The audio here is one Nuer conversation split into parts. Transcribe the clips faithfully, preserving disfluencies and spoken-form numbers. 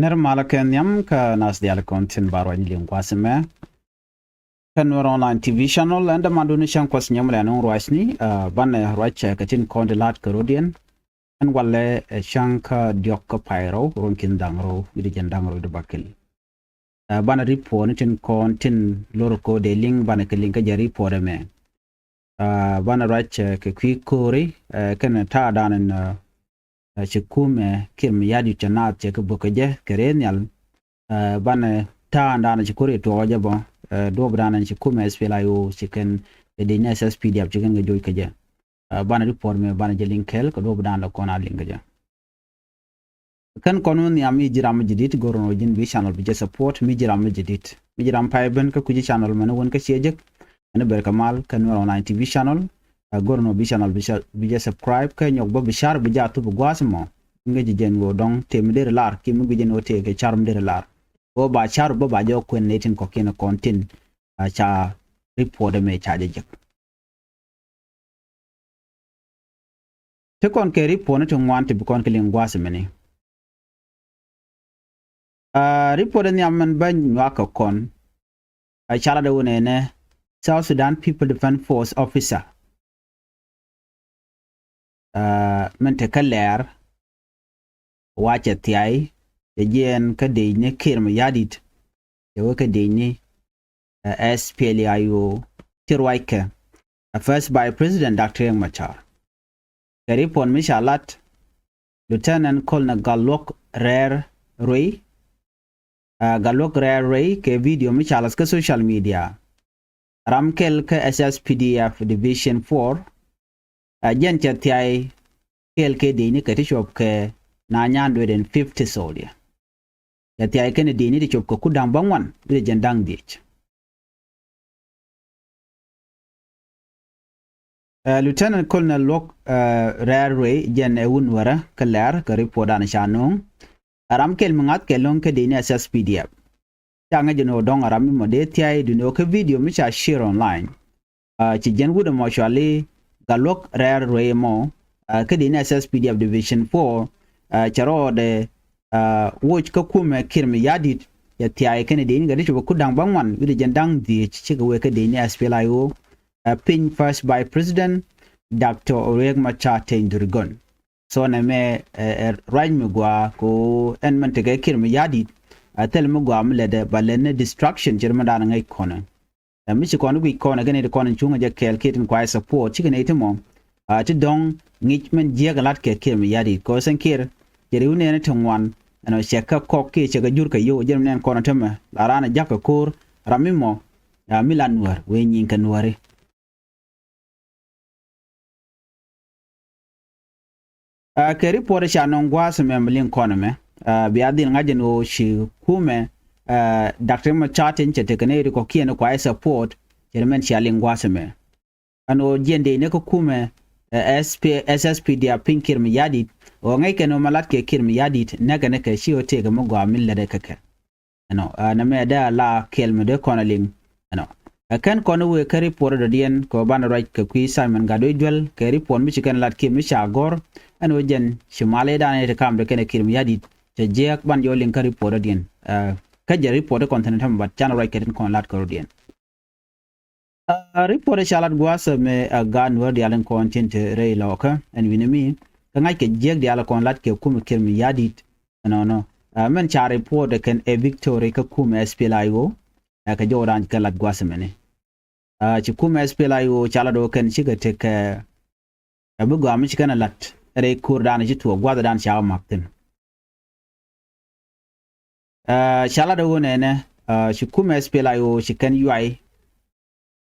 Nɛr malä kɛ nhiam kä nath diaal kɔn tin ba ruacni liŋ gua̱a̱th ɛmɛ. Kä Nuer Online T V channel, ɛn dämandun ni cäŋ kuɔth nyɔm lɛ nuŋ ruacni, ah, banɛ ruac kɛ tin kɔn ti la̱t kɛ rɔ̱diɛn. Ɛn walɛ ɛ cäŋ kä diɔ̱k kä pay rɔw, ruɔ̱n ki̱n da̱ŋ rɔw wi̱cdɛ jiɛn da̱ŋ rɔw wi̱cdɛ bäkɛl. Ah, banɛ report ni tin kɔn tin lor kɛ dee liŋ, banɛ kɛ liŋ kä jɛ report ɛmɛ. Ah, banɛ ruac, eh, kɛ kui̱ ko̱ri, eh, kɛnɛ ta̱a̱ danɛ, eh, eh, ci kumɛ Kiir Mayardit cɛ naath cɛ kɛ bök kɛ jɛ kɛ rɛy nhial. Eh, banɛ ta̱a̱ danɛ ci ko̱ri tuɔɔk jɛ bä, eh, duɔ̱p danɛ ci kumɛ S P L A I O ci kɛn kɛ dec ni S S P D F ci kɛn kɛ joc kɛ jɛ. Eh, banɛ report mɛ banɛ jɛ liŋ kɛɛl kɛ duɔ̱p danɛ lɛ kɔn a liŋ kɛ jɛ. Kɛn kɔn wä nhiam mi ji̱ ram mi ji̱ di̱t, go̱r nɔ ji̱n bi channel bi jɛ support mi ji̱ ram mi ji̱ di̱t. Mi ji̱ ram pay ben kä kui̱ ji̱ channel mɛn wän kä ciɛ jek. Ɛn ber kɛ mal kä Nuer Online T V channel. Ɛ go̱r nɔ bi channel bi jɛ, bi jɛ subscribe kä nyɔk bä bi share bi jɛ a thup gua̱a̱th mɔ. Ŋäc ji̱ jɛn wä dɔŋ tëë mi der lar ki mi gui̱c jɛn wä tëë kɛ share mi der lar. Wä ba share bä ba jɛ wä kuɛn nɛ tin kɔ̱kiɛn kɔn tin, a, ca report ɛmɛ ca jɛ jek. Ti kɔn kɛ report ni ti ŋuan ti bi kɔn kɛ liŋ gua̱a̱th mini. Ah, report ni amɛn bä nyuak kɛ kɔn. A cala de wunɛ nɛ South Sudan People Defense Force officer. Ah, min te kä lɛr wa cɛ thiay cɛ jiɛn kä dec ni Kiir Mayardit. Cɛ wee kä dec ni, eh, S P L A I O ti ruackɛ, eh, First Vice President Doctor Riek Machar. Kɛ report mi ca lat Lieutenant Colonel Gatluak Rɛɛr Ruei, eh, Gatluak Rɛɛr Ruei kɛ video mi ca lat kä social media. Ram kɛl kä S S P D F Division four, a jɛn cɛ thiay kɛl kɛ dec ni kɛ ti cuɔp kɛ nine hundred and fifty soldier. Cɛ thiay kɛn dec ni ti cuɔp kɛ ku da̱ŋ bäŋuan wi̱cdɛ jiɛn da̱ŋ dhiec. Eh, Lieutenant Colonel Luok, eh, Rɛɛr Ruei jɛn ɛ wun wärä kä lɛr kɛ report dan ca no̱o̱ŋ. Ɛ ram kɛl mi ŋa̱th kɛ lo̱ŋ kä dec ni S S P D F. Ca ŋäc jɛ ni ɣöö dɔ̱ŋ a ram mi mɔ dee thiay duni ɣöö kä video mi ca share online. Ah, ci jɛn wut ɛmɔ cuali Gatluak Rɛɛr Ruei ɛmɔ, ah, kä dec ni S S P D F Division four, ah, cɛ rɔɔdɛ, ah, woc kä kumɛ Kiir Mayardit, cɛ thiay kɛn dec ni kɛ ti cuɔp kɛ ku da̱ŋ bäŋuan wi̱cdɛ jiɛn da̱ŋ dhiec cikɛ wee kä dec ni S P L A I O, ah, piny First Vice President Doctor Riek Machar Teny Dhurgon. So nɛmɛ, eh, eh, ruac mi gɔaa kɛ ɣöö ɛn min tekɛ Kiir Mayardit, ah, thil mi gɔaa mi lätdɛ ba lät ni distraction ce̱t mi dan ŋäc kɔnɛ. Eh, mi ci kɔn guic kɔnɛ kɛn it kɔn in cuŋä jɛ kɛɛl kiɛ tin kuay support cikɛ nɛy ti mɔ, ah, ti dɔ̱ŋ ŋi̱c min jiääk ɛ la̱t kɛ Kiir Mayardit kɛ ɣöö Salva Kiir cɛ ri̱w nɛɛni ti ŋuan ɛn ɔ cɛ kɛ kɔk kiɛ cɛ kɛ jur kɛ yio̱w jɛn mi nɛn kɔn ɔ tämɛ la raan ɛ ja̱k kɛ ko̱o̱r ram mi mɔ, ah, mi la Nuäär wee nyiŋ kɛ Nuääri. Ah, kɛ report ca nɔŋ gua̱a̱th mɛ mi liŋ kɔn mɛ, ah, bia dhil ŋa̱c jɛn ɣöö ci kumɛ, ah, Doctor Machar Teny cɛ tekɛ nɛy ti kɔ̱kiɛn kuay support cɛ ri mɛn cia liŋ gua̱a̱th mɛ. Ɛn ɣöö jiɛn dec ni kä kumɛ, eh, S P, S S P D F piny Kiir Mayardit ɣöö ŋäc kɛn ɣöö ma la̱t kɛ Kiir Mayardit näkɛ ni kɛ ci ɣöö tëëkɛ mi gɔaa mi lätdɛ kɛ kɛ. Ɛnɔ, ah, nɛmɛ dee a la kɛl mi dee kɔn a liŋ. Ɛnɔ. Ɛ kɛn kɔn wëë kä report dɔ̱diɛn kɛ ɣöö banɛ ruac kɛ kui̱ Simon Gatwec Duel kɛ report mi ci kɛn lat kiɛ mi ca gɔ̱r. Ɛn ɣöö jɛn ci mali danɛ ti kamdɛ kɛnɛ Kiir Mayardit cɛ jiɛɛk ban jɔɔk liŋ kä report dɔ̱diɛn. Ah, kä jɛ report ti kɔn thi̱n tɛmɛ bat canɛ ruac kɛ tin kɔn lat kɛ rɔ̱diɛn. Ah, report ca lat gua̱a̱th mɛ, ah, gaat Nuäär diaal in kɔn tin te rɛy lɔkä ɛn wi̱ni mi kä ŋa̱c kɛ jiɛk diaal kɔn lat kɛ kumɛ Kiir Mayardit. Ɛnɔnɔ, ah, mɛn ca report kɛn ɛ victory kä kumɛ S P L A I O, ah, kɛ jɔwdan kɛ lat gua̱a̱th mɛni. Ah, ci kumɛ S P L A I O ca lat ɣöö kɛn cikɛ tekɛ, ah, ɛ bi gɔaa mi ci kɛn ɛ lat rɛy ko̱rdan ci tuɔɔk gua̱a̱thdan ca mak thi̱n. Ah, ca lat ɣöö nɛnɛ, ah, ci kumɛ S P L A I O ci kɛn yuay,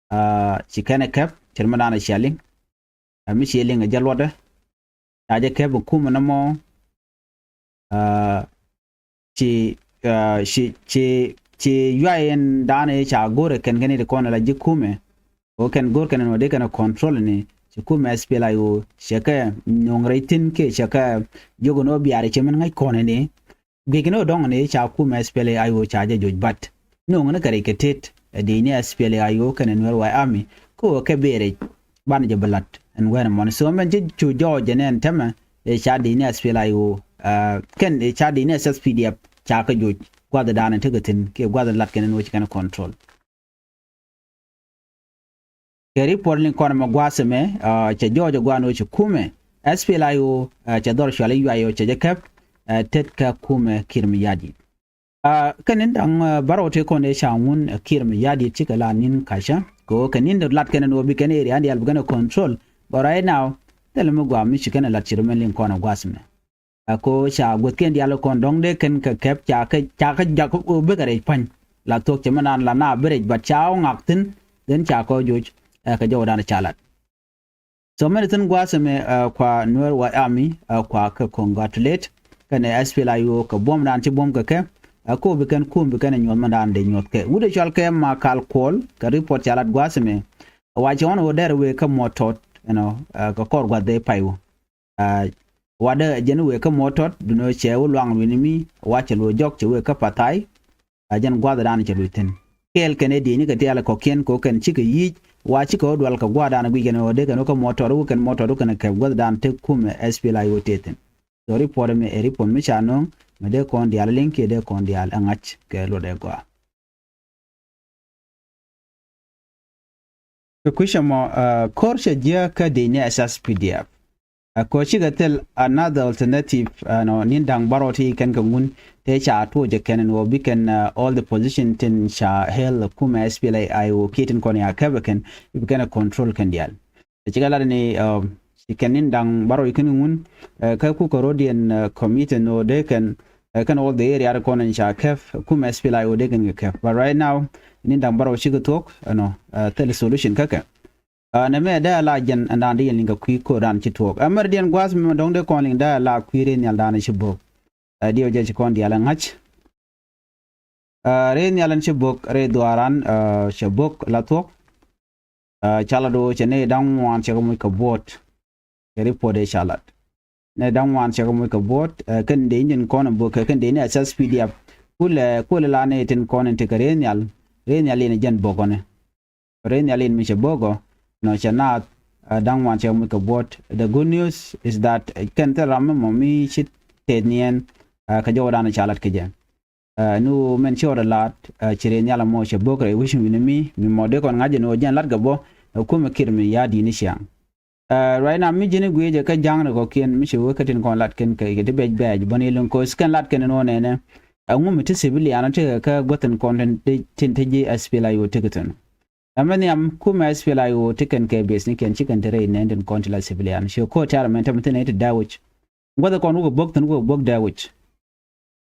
ah, ci kɛn ɛ kɛp cɛ ri mi danɛ cia liŋ. Ah, mi ci liŋ ɛ jɛ luɔtdɛ ca jɛ kɛp ɛ kumɛ nɔmɔ. Ah, ci, ah, ci, ci, ci yuay in danɛ ca go̱rɛ kɛn kɛn it kɔn la ji̱ kumɛ. Ɣöö kɛn go̱r kɛn in wä dee kɛn control ni ci kumɛ S P L A I O cɛ kɛ nyoŋ rɛy thi̱n kiɛ cɛ kɛ jiök in ɣöö biaar cɛ min ŋäc kɔn ni. Guic ni ɣöö dɔ̱ŋ ni ca kumɛ S P L A I O ca jɛ joc bat nööŋ ni kɛ rɛc kɛ tet ɛ dec ni S P L A I O kɛnɛ Nuer White Army kä ɣöö kɛ bi rɛc banɛ jɛ bi la̱t ɛn wɛn ɛmɔni. So mɛn ci cu jɔɔc jɛ nɛn tämɛ ɛ ca dec ni S P L A I O, ah, kɛn ɛ ca dec ni S S P D F ca kɛ joc gua̱thdan tekɛ thi̱n kiɛ gua̱th lat kɛn ni wä ci kɛn control. Kɛ report liŋ kɔn mɛ gua̱a̱th ɛmɛ, ah, cɛ jɔɔc ɛ gua̱a̱n wä ci kumɛ S P L A I O, ah, cɛ dhɔr cual i̱ yuay ɔ cɛ jɛ kɛp, ah, tet kä kumɛ Kiir Mayardit. Ah, kɛ ni̱n da̱ŋ, ah, bärɔw tëë kɔn dee ca ŋun, ah, Kiir Mayardit cikɛ la ni̱n ka̱cä kɛ ɣöö kɛ ni̱n dee lat kɛn ni wä bi kɛn area diaal bi kɛn control. But right now thilɛ mi gua̱a̱ mi ci kɛn lat ci rɔ mɛn liŋ kɔn ɛ gua̱a̱th ɛmɛ. Ɛ ko ca guäthkiɛn diaal kɔn dɔ̱ŋ dee kɛn kɛ kɛp ca kɛ ca kɛ jak ɔ bekɛ rɛc pa̱ny. La thuɔ̱k cɛ mɛn an la na bi rɛc bat ca ɔ ŋak thi̱n. Then ca kɔ joc ɛ kɛ jɔwdan ca lat. So mɛn thi̱n gua̱a̱th ɛmɛ, ɛ, kua Nuer White Army, ɛ, kua kɛ congratulate kɛnɛ S P L A I O kɛ buɔ̱mdan ci buɔ̱m kɛ kɛ. Ɛ ko bi kɛn kum bi kɛn nyuɔ̱th mɛndan dee nyuɔ̱th kɛ wut ɛ cɔal kɛ Makal Kuɔl kɛ report ca lat gua̱a̱th ɛmɛ. Ɛ wa cɛ ɣɔn ɣöö dɛr wëë kä Mɔtɔt, you know, ɛ, kɛ kɔr gua̱th dee pay wä. Ah, wadä jɛn wëë kä Mɔtɔt dunɛ cɛ wä luaŋ luini mi wa cɛ luɔ jɔk cɛ wëë kä Pathai. A jɛn gua̱thdan cɛ luc thi̱n kɛɛl kɛn ɛ dieni kɛ tial kɔkiɛn kɛ wä kɛn cikɛ yic wa cikɛ wä dual kɛ gua̱thdan guic kɛn wä dee kɛn wä kä Mɔtɔt wä kɛn Mɔtɔt wä kɛn kɛ gua̱thdan te kumɛ S P L A I O te thi̱n. So report mi ɛ report mi ca no̱o̱ŋ mi dee kɔn dial liŋ kiɛ dee kɔn dial ɛ ŋa̱c kɛ luɔt ɛ gɔaa. Kɛ kui̱cä mɔ, ah, ko̱r cɛ jiäk kä dec ni S S P D F. Ah, ko̱r cikɛ thil another alternative, ah, nɔ, ni̱n da̱ŋ bärɔw ti kɛn kɛ ŋun tëë ca tuɔɔcɛ kɛn ɛn ɣöö bi kɛn, ah, all the position tin ca held kumɛ S P L A I O kiɛ tin kɔn ya kɛpɛ kɛn i̱ bi kɛn ɛ control kɛn diaal. Cikɛ lat ni, ah, ci kɛn ni̱n da̱ŋ bärɔw kɛn kɛ ŋun, ah, kä kukɛ ro̱diɛn, ah, committee nɔ dee kɛn, ah, kɛn all the area kɔn in ca kɛp kumɛ S P L A I O dee kɛn kɛ kɛp. But right now ni̱n da̱ŋ bärɔw cikɛ thuɔ̱k ɛnɔ, ah, thil solution kä kɛ. Ah, nɛ mɛ dee a la jɛn ɛn da̱a̱n di yɛn liŋ kɛ kui̱ ko̱r da̱a̱n ci tuɔɔk. Ɛ mɛr diɛn gua̱a̱th mi dɔ̱ŋ dee kɔn liŋ dee a la kui̱ rɛy nhial da̱a̱n ci bo̱o̱k. Ah, diɛw jɛ ci kɔn diaal ɛ ŋa̱c. Ah, rɛy nhial ɛn ci bo̱o̱k rɛy dhuaaran, ah, cɛ bo̱o̱k la thuɔ̱k. Ah, ca la do̱ cɛ nɛy da̱ŋ ŋuan cɛ kɛ moc kɛ buɔ̱ɔ̱t. Kɛ report ëë ca lat nɛy da̱ŋ ŋuan cɛ kɛ moc kɛ buɔ̱ɔ̱t, ah, kɛn dee nyin kɔn ɛ bo̱o̱k kɛ kɛn dee ni S S P D F. Kulɛ, kulɛ la nɛy tin kɔn in tekɛ rɛy nhial, rɛy nhial in jɛn bo̱o̱k ɔnɛ. Rɛy nhial in mi cɛ bo̱o̱k ɔ nɔ cɛ naath, ah, da̱ŋ ŋuan cɛ kɛ moc kɛ buɔ̱ɔ̱t. The good news is that, ah, kɛn thil ram mi mɔ mi ci tɛth niɛn, ah, kɛ jɔwdan ca lat kɛ jɛ. Ah, ni ɣöö mɛn ci ɣɔt ɛ laat, ah, ci rɛy nhial ɛmɔ cɛ bo̱o̱k rɛy wi̱c wi̱ni mi, mi mɔ dee kɔn ŋa̱c jɛ ni ɣöö jɛn lat kɛ bä ɛ kumɛ Kiir Mayardit ni ciaŋ. Ah, right now mi ji̱n i̱ guic ɛ kä ja̱ŋ ni kɔ̱kiɛn mi ci wee kä tin kɔn lat kɛn kɛ ti bɛc bɛc bä ni liŋ ko̱c kɛn lat kɛn ni ɣöö nɛnɛ. Ɛŋu mi ti civilian ɔ tekɛ kä guäth tin kɔn tin, tin te ji̱ S P L A I O tekɛ thi̱n. Ɛmɛ nhiam kumɛ S P L A I O ti kɛn kɛ base ni kɛn ci kɛn te rɛy nɛn tin kɔn ti la civilian ci ko̱ tiarɛ mɛn te mi thin ɛ ti dee wi̱c. Guäth kɔn wukɛ bo̱k thi̱n wukɛ bo̱k dee wi̱c.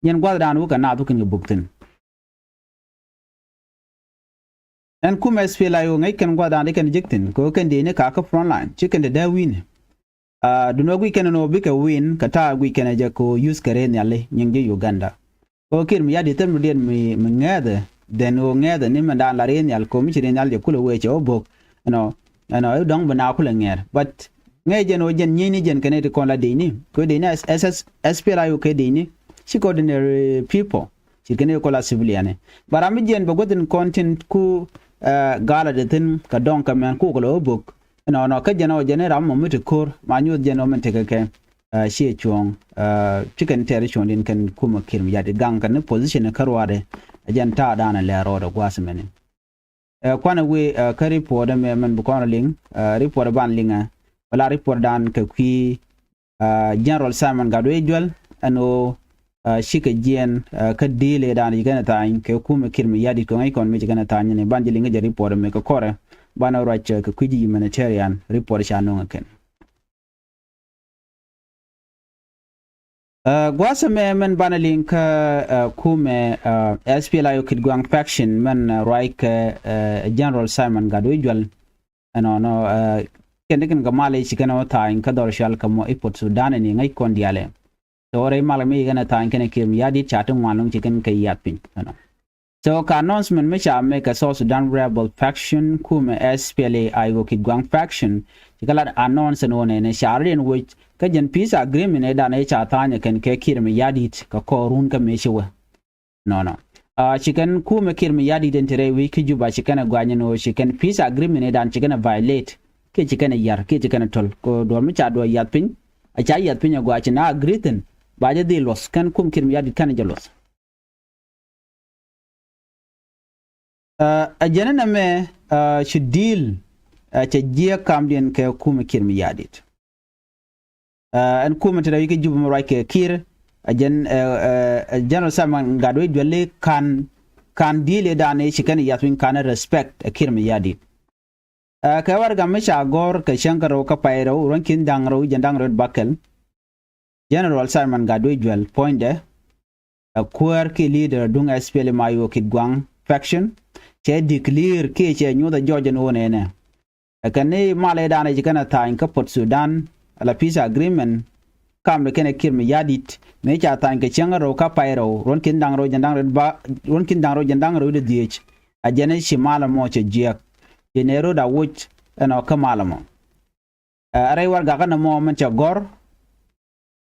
Nyɛn gua̱thdan wä kɛ naath wä kɛn kɛ buk thi̱n. Ɛn kumɛ S P L A I O ŋäc kɛn gua̱thdan di kɛn jek thi̱n kɛ ɣöö kɛn dee ni kakä front line ci kɛn te dee wi̱n. Ah, duundɛ guic kɛn ɛn ɣöö bikɛ win kɛ ta̱a̱ guic kɛn ɛ jɛ kɛ ɣöö yuth kɛ rɛy nhiali nyiŋ ji̱ Uganda. Kɛ ɣöö Kiir Mayardit thil mi diɛn mi, mi ŋɛɛthɛ then ɣöö ŋɛɛthɛ ni mɛndan la rɛy nhial kɛ ɣöö mi ci rɛy nhial jɛ kulɛ wee cɛ wä bo̱k. Ɛnɔ, ɛnɔ i̱ dɔ̱ŋ bi na kulɛ ŋɛɛr but ŋɛɛ jɛn ɣöö jɛn nyieyni jɛn kɛn iti kɔn la dicni kɛ dicni S, S, S P L A I O kɛ dicni. Cikɛ ordinary people ci kɛn iti kɔn la civilian. But ram mi jɛn bɛ guäthin kɔn tin ku, eh, galä di thin kɛ dɔ̱ŋ kɛ mɛn kukɛ lɛ wä bo̱k. Ɛnɔ nɔ kä jɛn ɣöö jɛn i̱ ram mɔ mi ti ko̱r ma nyuɔth jɛn ɣöö min tekɛ kɛ, eh, ciɛ cuɔ̱ɔ̱ŋ, eh, ci kɛn tɛɛr cuɔ̱ɔ̱ŋ din kɛn kumɛ Kiir Mayardit gaŋ kɛn ni position kä ruaadɛ. Ɛ jɛn ta̱a̱ da̱a̱n ɛ lɛɛr rɔɔdɛ gua̱a̱th mɛni. Eh, kuanɛ wee, eh, kä report ɛmɛ mɛn bi kɔn rɔ liŋ, eh, report ɛ ban liŋ ɛ wala report dan kɛ kui̱, eh, General Simon Gatwec Juɛl ɛn ɣöö, eh, cikɛ jiɛn, eh, kä di̱i̱l ëë dan ci kɛn ɛ tha̱a̱ny kɛ kumɛ Kiir Mayardit kɛ ŋäc kɔn mi ci kɛn ɛ tha̱a̱ny ni ban ji̱ liŋ kɛ jɛ report ɛmɛ kɛ kɔrɛ ban ɛ ruac, eh, kɛ kui̱ ji̱ humanitarian report ca no̱o̱ŋ ɛ kɛn. Eh, gua̱a̱th ɛmɛ mɛn banɛ liŋ kä, eh, kumɛ, eh, S P L A I O Kitgwang faction mɛn, eh, ruac kɛ, eh, General Simon Gatwec Juɛl. Ɛnɔnɔ, eh, kɛn ti kɛn kɛ mal i̱ ci kɛn ɔ tha̱a̱ny kä dhɔr cual kɛ mɔ i̱ Port Sudan ɛn i̱ ŋäc kɔn diaalɛ. So rɛy mal mi kɛn ɛ tha̱a̱ny kɛn ɛ Kiir Mayardit ca ti ŋuan lo̱ŋ ci kɛn kɛ yiath piny ɛnɔ. So kɛ announcement mi ca mɛ kɛ South Sudan rebel faction kumɛ S P L A I O Kitgwang faction ci kɛ lat announce ɛn ɣöö nɛnɛ ca rɔ̱diɛn wec kä jɛn peace agreement ëë dan ëë ca tha̱a̱ny ɛ kɛn kɛ Kiir Mayardit kɛ kɔɔrun kä mëë ci wä. Nɔnɔ, ah, ci kɛn kumɛ Kiir Mayardit in te rɛy wi̱c kä Juba ci kɛn ɛ guany ɛn ɣöö ci kɛn peace agreement ëë dan ci kɛn ɛ violate kiɛ ci kɛn ɛ yar kiɛ ci kɛn ɛ to̱l kɛ duɔ̱ɔ̱r mi ca duɔ̱ɔ̱r yiath piny. A ca yiath piny ɛ gua̱a̱ ci na agree thi̱n ba jɛ dhil luɔth kɛn kum Kiir Mayardit kɛn ɛ jɛ luɔth. Ɛ jɛn ɛn ɛmɛ ci deal ɛ cɛ jiɛk kamdiɛn kɛ kumɛ Kiir Mayardit. Ɛn kumɛ ti rɛy wi̱c kä Juba mɛ ruac kɛ Kiir ɛ jɛn ɛ General Simon Gatwec Duɛli kan kan deal ɛ dan ɛ ci kɛn yath wi̱ny kan ɛ respect ɛ Kiir Mayardit. Ɛ kɛ warɛga mi ca gɔ̱r kɛ cäŋ kä rɛw kä pay rɛw ruɔ̱n ki̱n da̱ŋ rɛw jɛn da̱ŋ rɛw bakɛl. General Simon Gatwec Duɛl puɔ̱nydɛ ɛ kuäär kiɛ leader duŋ SPLM-IO Kitgwang faction cɛ declare kiɛ cɛ nyuɔth ɛ jɔc ɛn ɣöö nɛnɛ ɛ kɛn ni mal ëëdan ɛ ci kɛn ɛ tha̱a̱ny kä Port Sudan ala peace agreement. Kam de kɛn ɛ Kiir Mayardit mëë ca tha̱a̱ny kɛ cäŋ rɛw kä pay rɛw ruɔ̱n ki̱n da̱ŋ rɛw jɛn da̱ŋ rɛw ba ruɔ̱n ki̱n da̱ŋ rɛw jɛn da̱ŋ rɛw dee dhieec. A jɛn ɛ ci mal ɛmɔ cɛ jiɛk ci nɛ rot a woc ɛn ɔ kä mal ɛmɔ. Ɛ rɛy warɛga kä nɛmɔ mɛn cɛ gɔ̱r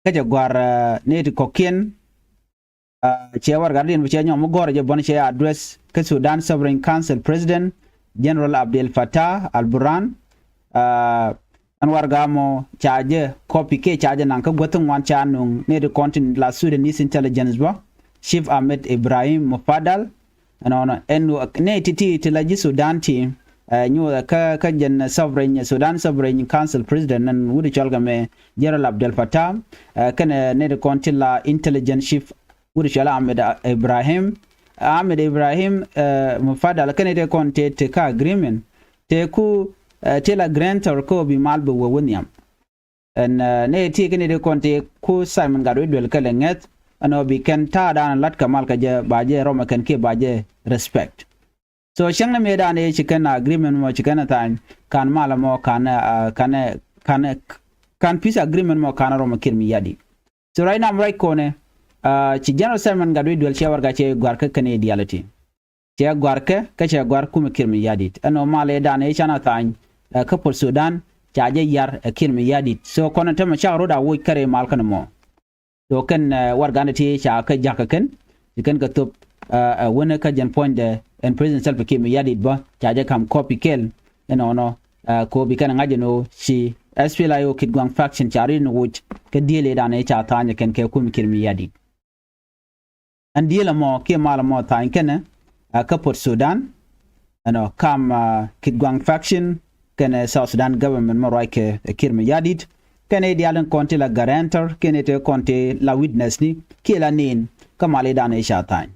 kä cɛ gɔ̱r ni ti kɔ̱kiɛn. Ciɛ warɛga diɛn bi cɛ nyɔm mi gɔ̱r jɛ bɔn cɛ address kä Sudan Sovereign Council President General Abdel Fattah al-Burhan. Ɛn warɛga mɔ ca jɛ copy kiɛ ca jɛ naŋ kä guäth ŋuan ca nuŋ ni ti kɔn tin la Sudanese intelligence bä Chief Ahmed Ibrahim Mufadal. Ɛnɔnɔ ɛn nɛ ti̱ti̱ ti la ji̱ Sudan ti nyuuth kä kä jɛn sovereign Sudan Sovereign Council President ɛn wut cɔl kɛ mɛ General Abdel Fattah. Kɛnɛ nɛ ti kɔn ti la intelligence chief wut cɔl Ahmed Ibrahim. Ahmed Ibrahim Mufadal kɛnɛ ti kɔn ti ti kä agreement ti ku ti la grantor kä bi mal bi wä wä nhiam. Ɛn nɛ ti kɛnɛ ti kɔn ti ku Simon Gatwec Duɛl kɛ lɛ ŋɛth ɛn ɔ bi kɛn ta̱a̱ dan lat kɛ mal kɛ jɛ ba jɛ rɔm kɛn kiɛ ba jɛ respect. So cäŋ ni mëë dan ëë ci kɛn agreement mɔ ci kɛn a tha̱a̱ny kan mal mɔ kan kan kan kan peace agreement mɔ kan rɔm Kiir Mayardit. So right now right kɔnɛ ci General Simon Gatwec Duɛl cɛ warɛga cɛ gɔ̱r kä kɛn ideality. Cɛ gɔ̱r kɛ kä cɛ gɔ̱r kumɛ Kiir Mayardit ɛn ɔ mal ëëdan ëë can a tha̱a̱ny kä Port Sudan ca jɛ yar ɛ Kiir Mayardit. So kɔn ɛn tämɛ cak rot a woc kärɛ mal kɛn mɔ. So kɛn warɛga ni ti ca kä jakä kɛn ci kɛn kɛ thop ɛ wänä kä jɛn puɔ̱nydɛ ɛn President Salva Kiir Mayardit bä ca jɛ ka̱m copy kɛl. Ɛnɔnɔ kɛ ɣöö bi kɛn ŋa̱c ɛn ɣöö ci SPLA-IO Kitgwang faction ca ri ni woc kä deal ëëdan ëë ca tha̱a̱ny ɛ kɛn kɛ kumɛ Kiir Mayardit. Ɛn deal ɛmɔ kiɛ mal ɛmɔ tha̱a̱ny kɛnɛ ɛ kä Port Sudan ɛnɔ kam Kitgwang faction kɛnɛ South Sudan government mɔ ruac kɛ Kiir Mayardit. Kɛnɛ ideal in kɔn ti la guarantor kɛnɛ ti kɔn ti la witness ni kiɛ la nin kä mal ëëdan ëë ca tha̱a̱ny.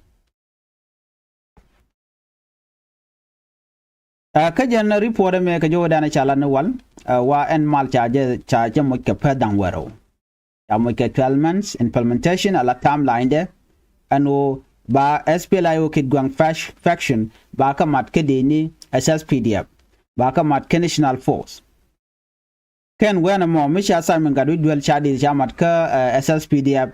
Kä jɛn report ɛmɛ kɛ jɔwä dan ca lat ni wal wa ɛn mal ca jɛ ca jɛ moc kɛ pɛth da̱ŋ wärɛw. Ca moc kɛ twelve months implementation ala timeline dɛ ɛn ɣöö ba SPLA-IO Kitgwang faction ba kä mat kä dee ni SSPDF ba kä mat kä National Force. Kɛn wɛn ɛmɔ mi ca Simon Gatwec Duɛl ca dee ca mat kä SSPDF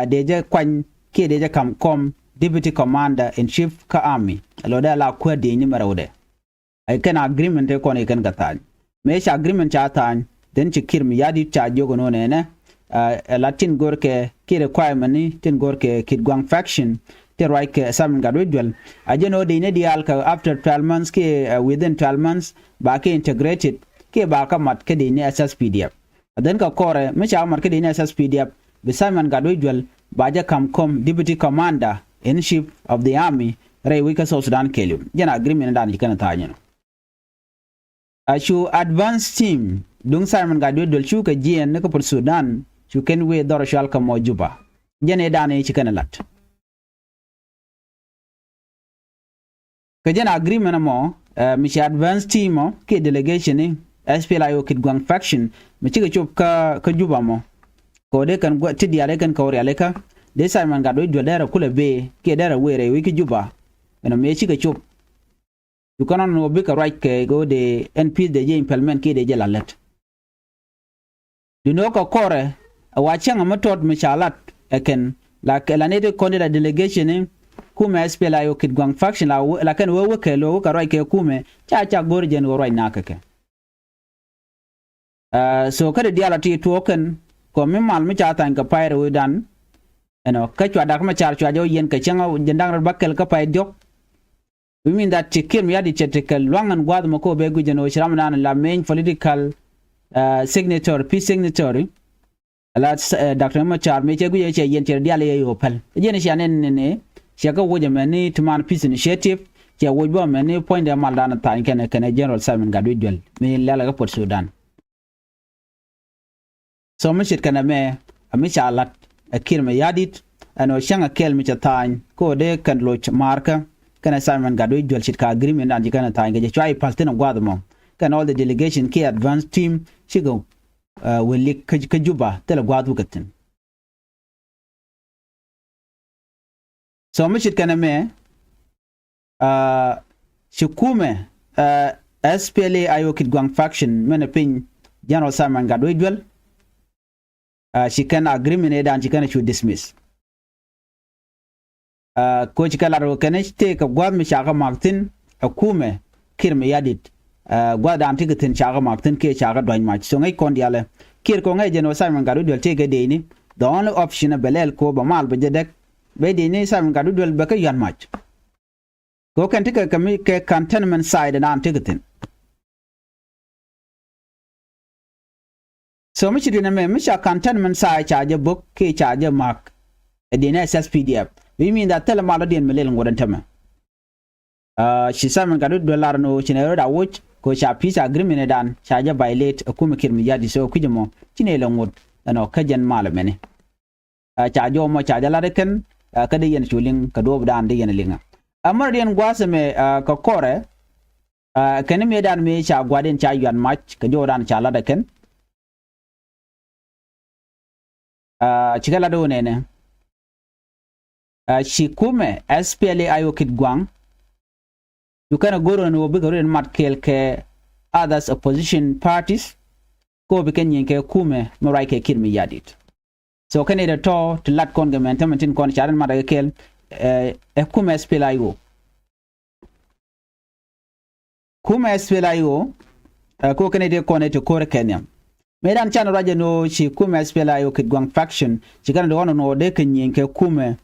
dee jɛ kuany kiɛ dee jɛ ka̱m kɔm deputy commander in chief kä army. Lɔ dee la kuäär dee ni mɛ rɛwdɛ. Ɛ kɛn agreement te kɔn i̱ kɛn kɛ tha̱a̱ny mëë ca agreement ca tha̱a̱ny then ci Kiir Mayardit ca jiök ɛn ɣöö nɛnɛ ɛ la tin görkɛ kiɛ requirement ni tin görkɛ Kitgwang faction tin ruac kɛ Simon Gatwec Duɛl. A jɛn ɣöö dee ni diaal kɛ after twelve months kiɛ within twelve months ba kɛ integrated kiɛ ba kä mat kä dee ni SSPDF. A then kɛ kɔrɛ mi ca kä mat kä dee ni SSPDF bi Simon Gatwec Duɛl ba jɛ ka̱m kɔm deputy commander in chief of the army rɛy wec kä South Sudan kɛɛliw. Jɛn agreement dan ci kɛn tha̱a̱ny ɛnɔ. A cu advance team duŋ Simon Gatwec Duɛl cu kɛ jiɛɛn ni kä Port Sudan cu kɛn wee dhɔr cual kɛ mɔ Juba. Jɛn ëëdan ëë ci kɛn lat. Kä jɛn agreement ɛmɔ mi ci advance team ɔ kiɛ delegation ni SPLA-IO Kitgwang faction mi cikɛ cop kä kä Juba mɔ. Kɛ wä dee kɛn ti diaal ɛ kɛn kɛ wä rialikä dee Simon Gatwec Duɛl dee rɛ kulɛ bee kiɛ dee rɛ wee rɛy wec kä Juba. Ɛnɔ mëë cikɛ cop. Cu kɛn ɔn wä bikɛ ruac kɛ kɛ wä dee ɛn peace dee jɛ implement kiɛ dee jɛ la lät. Duundɛ ɣöö kɛ kɔrɛ ɛ wa cäŋ ɛmɛ tɔt mi ca lat ɛ kɛn la kɛ la nɛy ti kɔn di la delegation ni kumɛ SPLA-IO Kitgwang faction la wä la kɛn wä wä kɛ lo̱o̱ wä kɛ ruac kɛ kumɛ ca ca go̱r jɛn wä ruac na kɛ kɛ. So kä di diaal a ti tuɔɔk kɛn kɔ mi mal mi ca thany kɛ pay rɛw idan. Ɛnɔ kä cua dak mɛ car cua jɛ wä yɛn kɛ cäŋ jɛ da̱ŋ rɛw bakɛl kä pay diɔ̱k. We mean that ci Kiir Mayardit cɛ tekɛ luaŋ ɛn gua̱a̱th mɔ kä wä bɛ guic ɛn ɣöö ci ram dan la main political signatory, peace signatory. Ala Doctor Machar mëë cɛ guic ɛn cɛ yɛn cɛ diaal yɛ yo̱o̱ päl. Jɛn cia nɛn nɛn ɛ cɛ kä woc ɛmɛ ni ti man peace initiative. Ciɛ woc bä mɛni puɔ̱nydɛ maldan tha̱a̱ny kɛnɛ kɛnɛ General Simon Gatwec Duel mi lɛlɛ kä Port Sudan. So mi ce̱tkɛ nɛmɛ, a mi ca la̱t ɛ Kiir Mayardit ɛn ɣöö cäŋ ɛ kɛl mi cɛ tha̱a̱ny kä ɣöö dee kɛn loc ma̱a̱rkä kɛnɛ Simon Gatwec Duel ce̱tkɛ agreement dan ci kɛn ɛ tha̱a̱ny kɛ jɛ cua i̱ pa̱l thi̱n ɛ gua̱a̱th ɛmɔ kɛn all the delegation kiɛ advance team cikɛ wä lik kä Juba thilɛ gua̱a̱th wä kɛ thi̱n. So mi ce̱tkɛ nɛmɛ, ci kumɛ SPLA-IO Kitgwang faction mɛnɛ piny General Simon Gatwec Duel, ci kɛn agreement ëëdan ci kɛn cu dismiss. Ko ci kɛ lat wä kɛn tëëkɛ gua̱a̱th mi ca kɛ ma̱a̱k thi̱n ɛ kumɛ Kiir Mayardit. Gua̱a̱thdan ti kɛ thi̱n ca kɛ ma̱a̱k thi̱n kiɛ ca kɛ dua̱c mac. So ŋäc kɔn diaalɛ Kiir kɛ ŋäc jɛn wä Simon Gatwec Duel tëëkɛ dëëcni. The only option ɛ bɛ lɛl ko bɛ mal bɛ jɛ dɛk bɛ dëëcni Simon Gatwec Duel bɛ kɛ yuan mac. Kɛ ɣöö kɛn tekɛ kɛ mi kɛ cantonment site dan tekɛ thi̱n. So mi ci di̱n ɛmɛ mi ca cantonment site ca jɛ bo̱k kiɛ ca jɛ ma̱a̱k ɛ di̱n ɛ SSPDF. Which mean that thilɛ mal ɔ diɛn mi lel ŋuɔ̱t ɛn tämɛ. Ci Simon Gatwec Duel lar ni ɣöö ci nɛ röt a woc kɛ ɣöö ca peace agreement ɛ dan ca jɛ violate ɛ kumɛ Kiir Mayardit. So kui̱c ɛmɔ ci nɛ lɛ ŋuɔ̱t ɛnɔ kä jɛn mal ɛmɛni. Ca jɔw mɔ ca jɛ lat ɛ kɛn kä dee yɛn cu liŋ kɛ duɔɔpdan dee yɛn liŋ. Ɛ märɛ diɛn gua̱a̱th ɛmɛ kɛ kɔrɛ kɛn mëëdan mëë ca gua̱a̱thdiɛn ca yuan mac kɛ jɔwdan ca lat ɛ kɛn. Cikɛ lat ɛ wä nɛnɛ. Ci kumɛ SPLA-IO Kitgwang cu kɛn ɛ go̱r ɛn ɣöö bikɛ röt ɛn mat kɛɛl kɛ others opposition parties. Kɛ ɣöö bi kɛn nyieny kɛ kumɛ mi ruac kɛ Kiir Mayardit. So kɛn ɛ tɔ̱ ti lat kɔn kɛ mɛn tämɛ tin kɔn ca rɛn mat kɛ kɛɛl ɛ kumɛ SPLA-IO. Kumɛ SPLA-IO ɛ ko kɛn ɛ ti kɔn ɛ ti ko̱r kɛ nhiam. Mëëdan can ruac ɛn ɣöö ci kumɛ SPLA-IO Kitgwang faction ci kɛn ɛ ti ɣɔn ɛn ɣöö dee kɛ nyieny kɛ kumɛ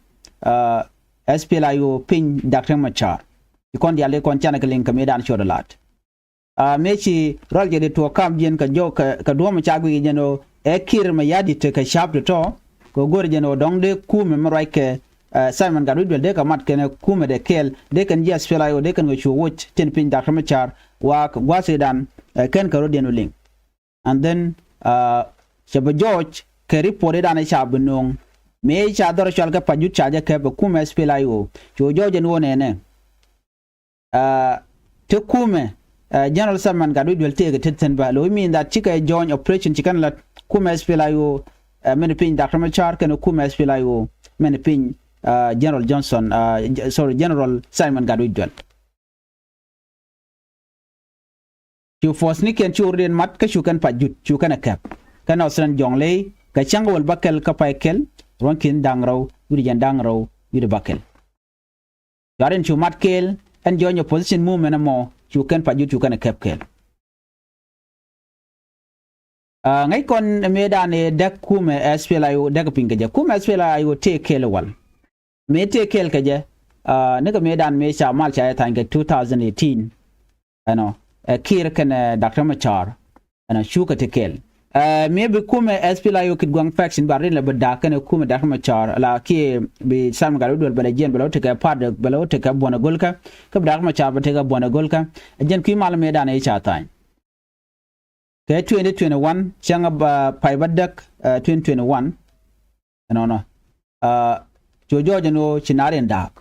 SPLA-IO piny Doctor Machar. Ci kɔn diaal ti kɔn can kɛ liŋ kɛ mëëdan cot ɛ lat. Mëë ci rual jɛ di tuɔɔk kam jiɛn kɛ jɔw kɛ duɔ̱ɔ̱m ca guic jɛn ɣöö ɛ Kiir Mayardit tekɛ ca̱p ti tɔ̱ kɛ go̱r jɛn ɣöö dɔ̱ŋ dee kumɛ mi ruac kɛ Simon Gatwec Duel dee kɛ mat kɛn ɛ kumɛ dee kɛɛl dee kɛn ji̱ SPLA-IO dee kɛn kɛ cu woc tin piny Doctor Machar wa gua̱thidan kɛn kɛ rɔ̱diɛn wä liŋ. And then cɛ bɛ jɔɔc kɛ report idan ca bi no̱o̱ŋ mëë ca dhɔr cɔal kɛ Pajut ca jɛ kɛp ɛ kumɛ SPLA-IO cu jɔɔc jɛn wä nɛnɛ. Ti kumɛ General Simon Gatwec Duel tëëkɛ tet thi̱n bä lo mean that cikɛ joint operation ci kɛn la kumɛ SPLA-IO mɛn piny Doctor Machar kɛn kumɛ SPLA-IO mɛn piny General Johnson, sorry, General Simon Gatwec Duel. Cu force ni kiɛn cu rɔ̱diɛn mat kä cu kɛn Pajut cu kɛn ɛ kɛp kɛn Australian jɔŋ ley kɛ cäŋ wäl bäkɛl kä pay kɛl ruɔ̱n ki̱n da̱ŋ rɛw wi̱cdɛ jɛn da̱ŋ rɛw wi̱cdɛ bäkɛl. Cuarin cu mat kɛɛl ɛn joint opposition movement ɛmɔ cu kɛn Pajut cu kɛn ɛ kɛp kɛɛl. Ŋäc kɔn mëëdan ɛ däk kumɛ SPLA-IO däk piny kɛ jɛ kumɛ SPLA-IO tëë kɛɛl ɛ wal. Mëë tëë kɛɛl kɛ jɛ nikɛ mëëdan mëë ca mal ca jɛ tha̱a̱ny kɛ two thousand eighteen. Ɛnɔ ɛ Kiir kɛnɛ Doctor Machar. Ɛnɔ cukɛ ti kɛɛl. Mëë bi kumɛ SPLA-IO Kitgwang faction ba rin lɛ bi da̱a̱k kɛnɛ kumɛ Doctor Machar la kiɛ bi Simon Gatwec Duel bɛ lɛ jiɛn bɛ lɛ wä tekɛ part bɛ lɛ wä tekɛ buɔ̱n ɛ go̱lkä. Kä bi Doctor Machar bɛ tekɛ buɔ̱n ɛ go̱lkä. Ɛ jɛn kui̱ mal mëëdan ɛ ca tha̱a̱ny. Kɛ twenty twenty-one cäŋ pay bä däk twenty twenty-one. Ɛnɔnɔ cu jɔɔc ɛn ɣöö ci naar in da̱a̱k.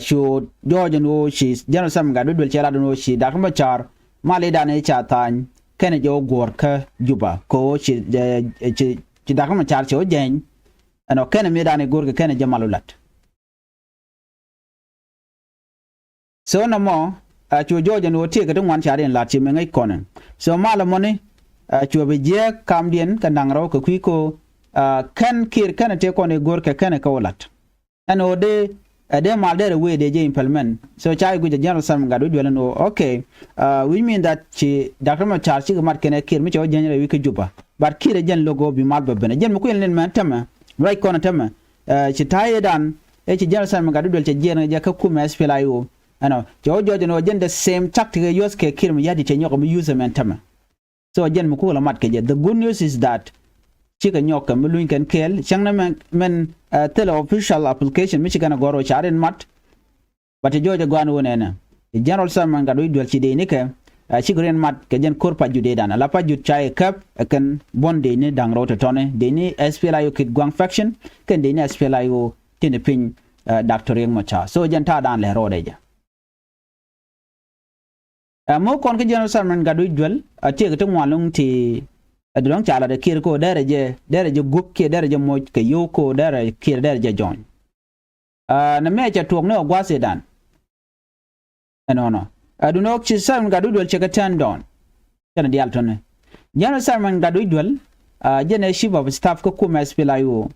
Cu jɔɔc ɛn ɣöö ci General Simon Gatwec Duel cɛ lat ɛn ɣöö ci Doctor Machar mal idan i̱ ca tha̱a̱ny kɛnɛ jɛ wä guɔ̱ɔ̱r kä Juba kɛ ɣöö ci ci Doctor Machar cɛ wä jɛny. Ɛnɔ kɛnɛ mëëdan i̱ go̱o̱rkɛ kɛnɛ jɛ mal wä la̱t. So nɔmɔ a cu jɔɔc ɛn ɣöö tëëkɛ ti ŋuan ca riɛn la̱t ci mi ŋäc kɔnɛ. So malɛ mɔni a cuɛ bi jiääk kamdiɛn kɛ naŋ rɛw kɛ kui̱ ko̱ a kɛn Kiir kɛnɛ tëë kɔn i̱ go̱o̱rkɛ kɛnɛ kɛ wä la̱t. Ɛn ɣöö dee ɛ dee mal derɛ wee dee jɛ implement. So ca i̱ guic ɛ General Simon Gatwec Duel ɛn ɣöö okay. Which mean that ci Doctor Machar cikɛ mat kɛnɛ Kiir mi cɛ wä jiääny rɛy wi̱c kä Juba. But Kiir ɛ jɛn lo̱k ɣöö bi mal bä ben ɛ jɛn mi kui̱n lin mɛn tämɛ. Ruac kɔn ɛ tämɛ. Ci ta̱a̱ i̱ dan ëë ci General Simon Gatwec Duel cɛ jiɛɛn jɛ kä kumɛ SPLA-IO. Ɛnɔ cɛ wä jɔɔc ɛn ɣöö jɛn the same tactic ɛ use kɛ Kiir Mayardit cɛ nyɔk mi use ɛ mɛn tämɛ. So jɛn mi kukɛ lɛ mat kɛ jɛ. The good news is that cikɛ nyɔk kɛ mi luny kɛn kɛɛl cäŋ ni mɛn mɛn thilɛ official application mi ci kɛn a gɔr ɣöö ca rin mat. But ti jɔɔc a gɔaan wä nɛnɛ, General Simon Gatwec Dual ci dee ni kɛ, cikɛ rin mat kɛ jɛn ko̱r pa jut dee dan ala pa jut ca i̱ käp ɛ kɛn buɔ̱n dee ni da̱ŋ rɛw tɔ̱tɔ̱ni dee ni SPLA-IO Kitgwang faction kɛn dee ni SPLA-IO tin piny. Doctor Riek Machar, so jɛn ta̱a̱ dan lɛ rɔɔdɛ jɛ. Ɛ mi kɔn kä General Simon Gatwec Dual a tiek ti ŋuan loŋ ti ɛ dɔ̱ŋ ca lat ɛ Kiir ko derɛ jɛ derɛ jɛ gup kiɛ derɛ jɛ moc kɛ yo̱w ko derɛ Kiir derɛ jɛ jɔny. Ɛ nɛ mɛ cɛ tuɔk ni ɔ gua̱a̱th idan. Ɛnɔnɔ ɛ dun ɔ ci Simon Gatwec Dual cɛ kɛ turn down. Cɛ ni diaal tɔni General Simon Gatwec Dual a jɛn ɛ chief of staff kä kumɛ SPLA-IO.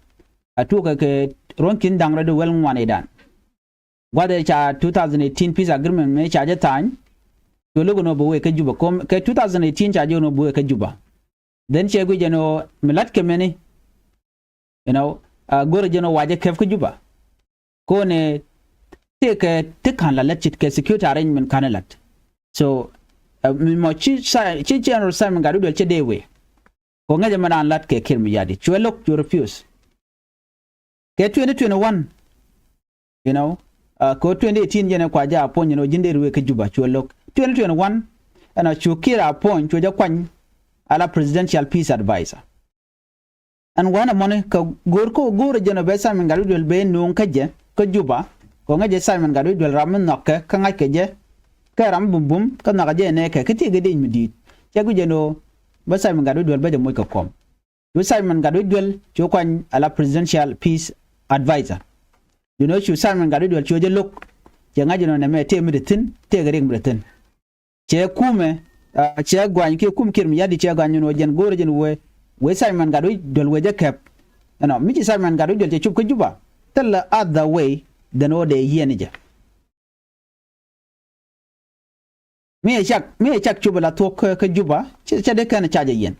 A tuɔk kɛ kɛ ruɔ̱n ki̱n da̱ŋ rɛd wel ŋuan idan. Gua̱dhɛ ca two thousand eighteen peace agreement mëë ca jɛ tha̱a̱ny. Cu lo̱k ɛn ɣöö bi wëë kä Juba kom kɛ two thousand eighteen ca jɛ ɛn ɣöö bi wëë kä Juba. Then cɛ guic ɛn ɣöö mi la̱t kɛ mɛni. You know, a go̱rɛ jɛn ɣöö wa jɛ kɛp kä Juba. Ko̱nɛ tëëkɛ ti ka̱n la lät cit kɛ security arrangement ka̱n lat. So mi mɔ ci ci General Simon Gatwec Dual cɛ dee wëë. Kɛ ŋäcɛ mɛn an lat kɛ Kiir Mayardit cuɛ lo̱k cu refuse. Kɛ twenty twenty-one, you know, kɛ twenty eighteen jɛn ɛ kua jɛ a puɔ̱ny ɛn ɣöö ji̱n dee ruëë kä Juba cuɛ lo̱k. Twenty twenty-one ɛn a cu Kiir a puɔ̱ny cuɛ jɛ kuany ala presidential peace advisor. Ɛn wanɛ mɔni kɛ go̱o̱r kä go̱o̱r jɛn ɔ bɛ Simon Gatwec Dual bɛ nuŋ kä jɛ kä Juba. Kɛ ŋäcɛ Simon Gatwec Dual ram mi nhɔkɛ kä ŋa̱ckɛ jɛ kɛ ram bumbum kä nhɔkɛ jɛ nɛɛkɛ kä tiek kɛ dec mi di̱i̱t. Cɛ guic jɛn ɔ bɛ Simon Gatwec Dual bɛ jɛ moc kɛ kɔm. Cu Simon Gatwec Dual cu kuany ala presidential peace advisor. You know, cu Simon Gatwec Dual cu jɛ lo̱k. Cɛ ŋa̱c jɛn ɔ nɛ mɛ tëë mi dee thi̱n tëë kɛ riɛk mi dee thi̱n. Cɛ kumɛ cɛ guany kiɛ kum Kiir Mayardit cɛ guany ni wä jɛn go̱o̱rä jɛn wee wee Simon Gatwec Dual wee jɛ kɛp. Ɛnɔ mi ci Simon Gatwec Dual cɛ cup kä Juba thilɛ other way than wä dee yiɛn jɛ. Mi ɛ cak mi ɛ cak cup la thuɔ̱k kä Juba cɛ dee kɛn ca jɛ yiɛn.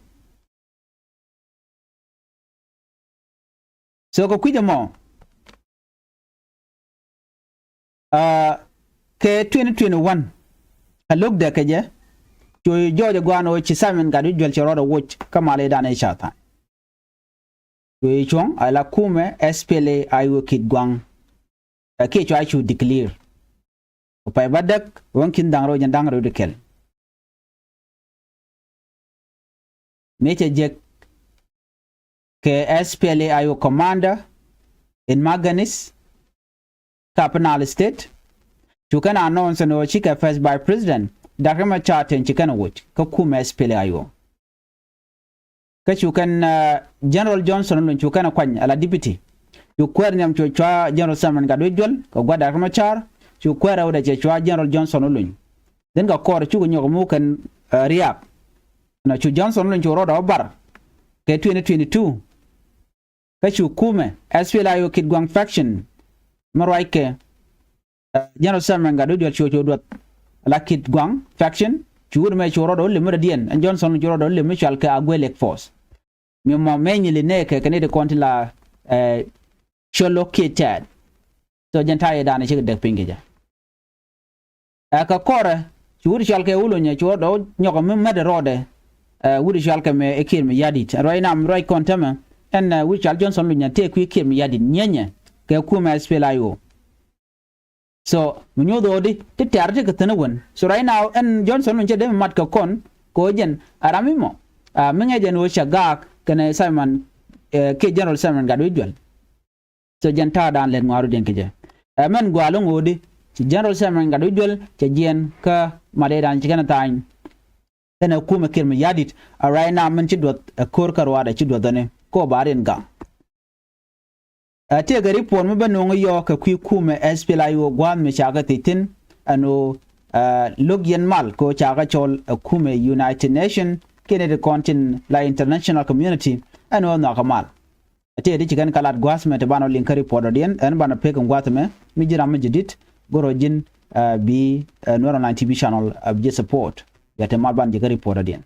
So kɛ kui̱c ɛmɔ kɛ twenty twenty-one kɛ lo̱k dɛ kɛ jɛ. Cu jɔɔc ɛ gɔaan ɣöö ci Simon Gatwec Dual cɛ rɔɔdɛ woc kä mal idan i̱ ca tha̱a̱ny. Cu i̱ cuɔ̱ŋ ala kumɛ SPLA-IO Kitgwang. Ɛ kiɛ cua cu declare. Ku pay bädäk ɣän ki̱n da̱ŋ rɛw jɛn da̱ŋ rɛw di kɛl. Mëë cɛ jek kɛ SPLA-IO commander in Marganis kä Upper Nile State. Cu kɛn announce ni ɣöö cikɛ first vice president Doctor Machar Teny ci kɛn woc kä kumɛ SPLA-IO. Kä cu kɛn General Johnson Olony cu kɛn kuany ala deputy. Cu kuɛɛr nhiam cu cua General Simon Gatwec Dual kɛ gua̱th Doctor Machar. Cu kuɛɛr rɛwdɛ cɛ cua General Johnson Olony. Then kɛ kɔr cukɛ nyɔk muk kɛn riaak. Ɛnɔ cu Johnson Olony cu rɔɔdɛ wä bar kɛ twenty twenty-two. Kä cu kumɛ SPLA-IO Kitgwang faction mi ruackɛ General Simon Gatwec Dual cu cu duɔth la Kitgwang faction. Cu wut mɛ cu rɔɔdɛ wä lem mi dɔ̱diɛn ɛn Johnson cu rɔɔdɛ wä lem mi cual kɛ Agwelek force. Mi mɔ mɛ nyili nɛɛkɛ kɛ ni ti kɔn ti la colo kiɛ tɛɛt. So jɛn ta̱a̱ yɛ da̱a̱n cikɛ däk piny kɛ jɛ. Ɛ kɛ kɔrɛ cu wut cɔal kɛ Olony cu rɔɔdɛ wä nyɔkɛ mi mɛt rɔɔdɛ. Ɛ wut cɔal kɛ mɛ ɛ Kiir Mayardit ruac nam ruac kɔn tämɛ. Ɛn wut cɔal Johnson Olony tëë kui̱ Kiir Mayardit nyienyɛ kɛ kumɛ SPLA-IO. So mi nyuuth ɣöödi ti tɛ̈r ti kɛ thi̱n ɛ wen. So right now ɛn Johnson Olony cɛ dee mi mat kɛ kɔn kɛ ɣöö jɛn a ram mi mɔ mi ŋɛc ɛn ɣöö cɛ gaak kɛnɛ Simon kiɛ General Simon Gatwec Dual. So jɛn ta̱a̱ da̱a̱n lɛt ŋuarudiɛn kɛ jɛ. Ɛ mɛn gua̱a̱l ŋo̱o̱di ci General Simon Gatwec Dual cɛ jiɛɛn kä madɛɛdan ci kɛn tha̱a̱ny. Ɛn ɛ kumɛ Kiir Mayardit a right now mɛn ci duɔth ɛ ko̱r kä ruaadɛ ci duɔth ɛni kɔ ba rin gaŋ. Ɛ tëëkɛ report mi bä no̱o̱ŋ yɔɔk kɛ kui̱ kumɛ SPLA-IO gua̱a̱th mi ca kɛ thiec thi̱n ɛn ɣöö lo̱k yɛn mal kɛ ɣöö ca kɛ cɔl ɛ kumɛ United Nation kiɛ ni ti kɔn tin la international community ɛn ɣöö nhɔakä mal. Ɛ tëë ti ci kɛn ka lat gua̱a̱th mɛ ti banɔ liŋ kä report ɔ diɛn ɛn banɔ pek in gua̱a̱th mɛ mi ji̱ ram mi ji̱ di̱t go̱rɔ ji̱n. Bi Nuer Online T V channel bi ji̱ support yɛ ti mal ban ji̱ kä report ɔ diɛn.